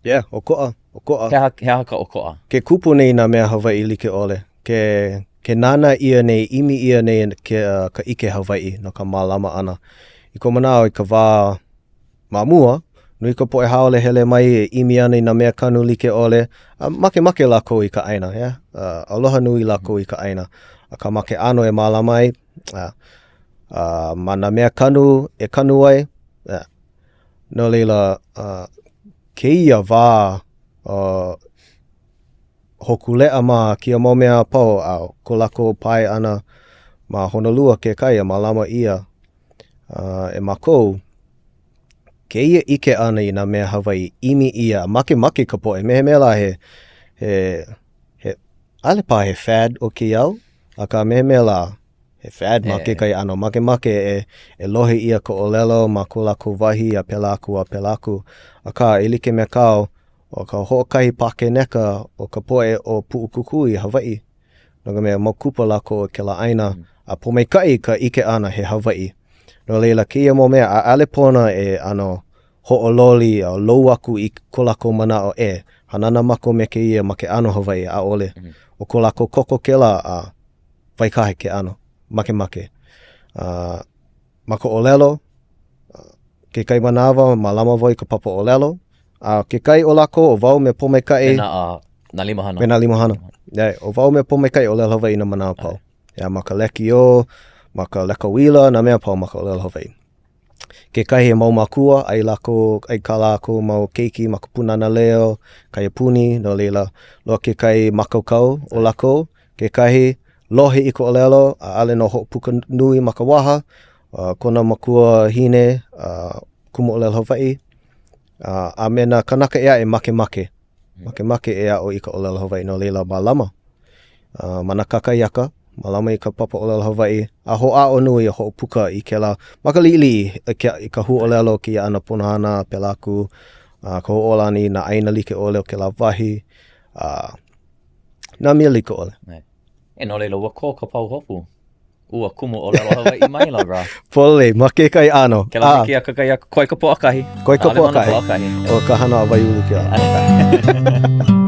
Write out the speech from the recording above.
Yeah, ʻokoʻa, ʻokoʻa. He aha, he aha ka ʻokoʻa? Ke kupu nei nā mea Hawaiʻi like ʻole. Ke, ke nānā ʻia nei, ʻimi ʻia nei ke, uh, ka ʻike Hawaiʻi no ka mālama ʻana. I koʻu manaʻo i ka wā ma mua, nui ka poʻe haole hele mai e ʻimi ana i nā mea kanu like ʻole, a makemake lākou i ka ʻāina, yeah? Uh, aloha nui lākou i ka ʻāina. Akā ma ke ʻano e mālama ai, uh, uh, ma nā mea kanu e kanu ai, yeah. No laila, uh, kēia wā uh, Hōkūleʻa mā kēia mau mea a pau a ko lākou pae ʻana ma Honolua kekahi a mālama ʻia uh, e mākou, kēia ʻike ʻana i nā mea Hawaiʻi, ʻimi ʻia, a makemake ka poʻe, me he mea lā he, he, he, ʻaʻole paha he fad o kēia au, akā me he mea lā, he fad ma kekahi ʻano, makemake e, e lohe ʻia ka ʻōlelo ma ko lākou wahi a pēlā aku a pēlā aku. Akā, e like me kāu, ʻo ka hoʻokahi pākēneka o ka poʻe o Puʻukukui, Hawaiʻi, no ka mea, mau kupa lākou o kēlā ʻāina, a pōmaikaʻi ka ʻike ʻana he Hawaiʻi. No laila, kēia mau mea, ʻaʻole pono e ʻano hoʻololi a lou aku i ko lākou manaʻo e hanana mākou me kēia ma ke ʻano Hawaiʻi, ʻaʻole. ʻO ko lākou koko kēlā a waikahe ke ʻano, makemake. Uh, ma ka ʻōlelo, kekahi manawa, mālama wau i ka papa ʻōlelo, a kekahi o lākou, ʻo wau me Pōmaikaʻi. Me nā, uh, nā limahana. Me nā limahana. Yeah, ʻo wau me Pōmaikaʻi ʻōlelo Hawaiʻi nā manawa pau. Yeah, ma ka lekiō, ma ka leka uila, nā mea pau ma ka ʻōlelo Hawaiʻi. Kekahi he mau mākua, ʻai lākou, ʻai kā lākou mau keiki ma ka Pūnana Leo, kaiapuni, no laila, loa kekahi mākaukau o lākou, kekahi lohe i ka ʻōlelo, ʻaʻole nō hoʻopuka nui ma ka waha, uh, kona makuahine, uh, kumu ʻōlelo Hawaiʻi, uh, a me nā kanaka ʻē aʻe makemake, makemake e aʻo i ka ʻōlelo Hawaiʻi, no laila mālama. Uh, ma nā kakahiaka, mālama i ka papa ʻōlelo Hawaiʻi, a hoʻāʻo nui e hoʻopuka i kēlā ma ka liʻiliʻi, i ka, i ka huaʻōlelo kēia ʻano pono hana, pēlā aku, uh, ka hoʻōla ʻana i nā ʻāina like ʻole o kēlā wahi, uh, nā mea like ʻole. E no laila, ua kō ka pahuhopu. Ua kumu ʻōlelo Hawaiʻi maila, bra. Pololei, ma kekahi ʻano. Kēlā me kēia kakahiaka, koe ka Pōʻakahi. Koe ka Pōʻakahi. ʻO ka hana a Waiulu kēlā.